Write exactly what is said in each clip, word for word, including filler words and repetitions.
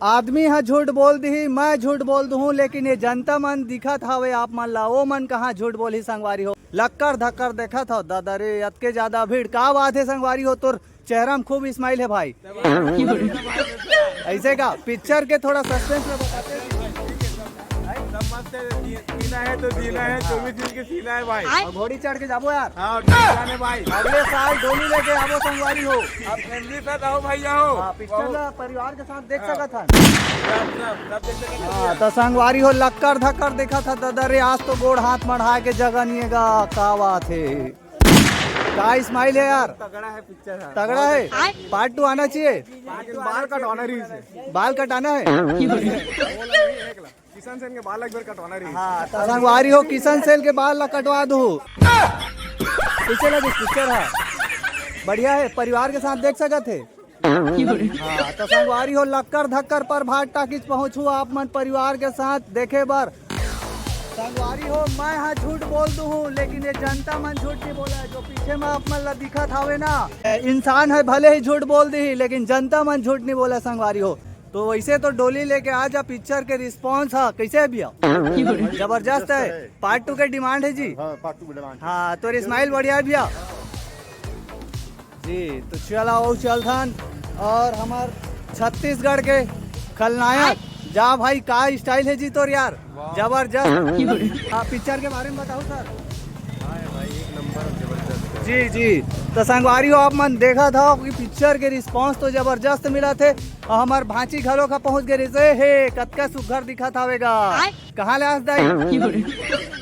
आदमी ह झूठ बोल दिही, मैं झूठ बोल दूहूं, लेकिन ये जनता मन दिखत हवे आप मन ला, ओ मन कहाँ झूठ बोलही संगवारी हो। लक्कर धक्कर देखत हो दादा रे, अतके ज्यादा भीड़, का बात है संगवारी हो? तोर चेहरा में खूब स्माइल है भाई। ऐसे का पिक्चर के थोड़ा सस्पेंस में बताते हैं। सब मस्त है, जी-, जीना है तो जीना है, चौबीस दिन के सीना है भाई। और घोड़ी चढ़ के जाबो यार। हाँ, जाने भाई। अगले साल डोली लेके आबो संगवारी हो। आप फैमिली साथ आओ भैया हो। हाँ, पिक्चर ला परिवार के साथ देख सकत हन। सब, सब, सब देख सकत हन। हाँ, तो संगवारी हो, लक्कर धक्कर देखत ह दादा रे, आज तो गोड़ हाथ मढ़ा के जगह नहीं है गा, का बात है? का स्माइल है यार? तगड़ा है पिक्चर है। तगड़ा है। पार्ट टू आना चाहिए। लेकिन बाल कटवाना रही से। बाल कटाना है। किशन सेन के बाल एक बार कटवाना रही। हाँ, तो संगवारी हो, किशन सेन के बाल ला कटवा दो। कैसे लगे पिक्चर है? बढ़िया है, परिवार के साथ देख सकत है। हाँ, तो संगवारी हो, लक्कर धक्कर प्रभात टाकीज पहुँचू आप मन परिवार के साथ देखे बर। संगवारी हो, मैं हा झूठ बोल दूहूं, लेकिन ये जनता मन झूठ नहीं बोला। जो पीछे में आप मन ला दिखत हावे ना, इंसान है भले ही झूठ बोल दी, लेकिन जनता मन झूठ नहीं बोला संगवारी हो। तो वैसे तो डोली लेके आ जा पिक्चर के रिस्पॉन्स हा कैसे है भैया? जबरदस्त है। पार्ट टू के डिमांड है जी। हाँ, पार्ट टू के डिमांड। हाँ, तो स्माइल बढ़िया है भैया। जी, तो चला वो चलथन और हमार छत्तीसगढ़ के खलनायक। जा भाई, का स्टाइल है जी तोर यार, जबरदस्त। हाँ, पिक्चर के बारे में बताओ सर। हाँ भाई, एक नंबर जबरदस्त। जी जी। तो संगवारी हो, आप मन देखत हो कि पिक्चर के रिस्पॉन्स तो जबरदस्त मिलत हे और हमार भांची घलो का पहुंच गए रहिसे, हे कतका सुघर दिखत हावेगा। कहाँ ले आस दाई?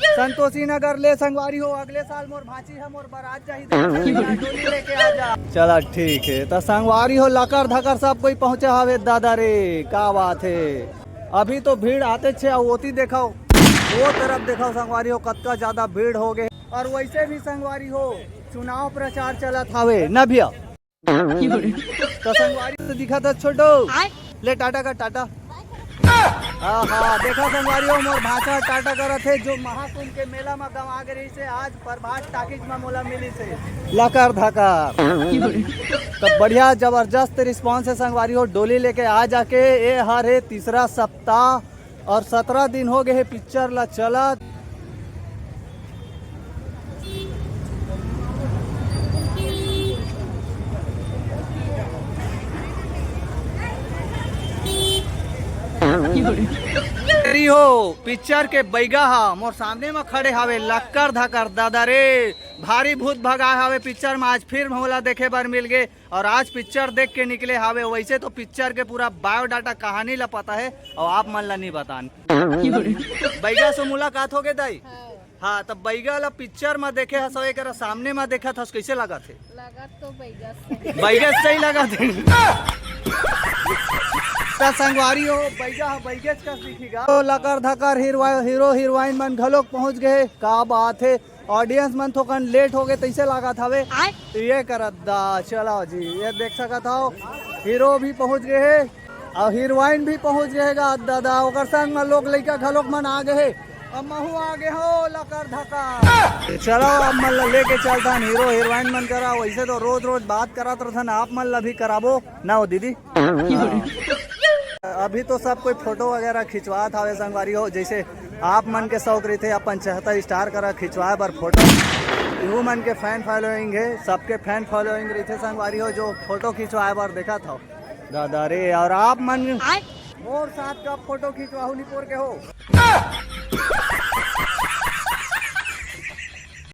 संतोषी नगर ले संगवारी हो, अगले साल मोर भांची है, मोर बारात जाही, डोली लेके आ जा। चला ठीक है, तो संगवारी हो, लकर धकर सब कोई पहुंचे हवे दादा रे, का बात है। अभी तो भीड़ आते छे, अउ ओती देखाओ, वो तरफ देखाओ संगवारी हो, कतका ज्यादा भीड़ हो गए। और वैसे भी संगवारी हो, चुनाव प्रचार चलत हवे ना भैया। तो संगवारी तो दिखा था छोटो। ले टाटा का टाटा। हाँ हाँ, देखा संगवारी हो, मोर भांचा टाटा करत है, जो महाकुंभ के मेला में गवा गए रही से, आज प्रभात टाकीज में मोला मिली से। लकर धकर। तो बढ़िया जबरदस्त रिस्पॉन्स है संगवारी हो, डोली लेके आ जाके। ए हर है तीसरा सप्ताह और सत्रह दिन हो गए हे पिक्चर ला चलत। तेरी हो पिक्चर के बैगा हा मोर सामने में खड़े हावे, लक्कर धकर दादा रे, भारी भूत भगाए हावे पिक्चर में। आज फिर मोला देखे बर मिल गए। और आज पिक्चर देख के निकले हावे। वैसे तो पिक्चर के पूरा बायोडाटा कहानी ला पता है और आप मन ला नहीं बतान। बैगा से मुलाकात हो गए दाई। हाँ। हाँ, तब बैगा ला पिक्चर में देखे हस, एकरा सामने में देखत हस, कैसे लगत है? लगत तो बैगा से। बैगा से ही लगत है। त संगवारी हो, बैगा हा बैगेच कस दिखी गा। तो लकर धकर हीरो हीरोइन मन घलोक पहुंच गए, का बात है। ऑडियंस मन थोकन लेट हो गए, तैसे लागत हवे। आय। ये करत दा, चलाओ जी, ये देख सकत हव, हीरो भी पहुंच गए हे और हीरोइन भी पहुंच गए हे गा दादा, ओकर संग में लोग लइका घलोक मन आ गए हे। अब महू आ गए हो लकर धका। चलो, अब मन ला लेके चलथन हीरो हीरोइन मन करा। वैसे तो रोज रोज बात करत रहथन, आप मन ला भी कराबो ना हो दीदी। अभी तो सब कोई फोटो वगैरह खिंचवात हावे संगवारी हो, जैसे आप मन के शौक रहिथे अपन चहता स्टार करा खिंचवाए बर फोटो। इहू मन के फैन फॉलोइंग है, सबके फैन फॉलोइंग रहिथे संगवारी हो, जो फोटो खिंचवाए बर देखत हव दादा रे। और आप मन मोर साथ का फोटो खिंचवाहू निपोर के हो।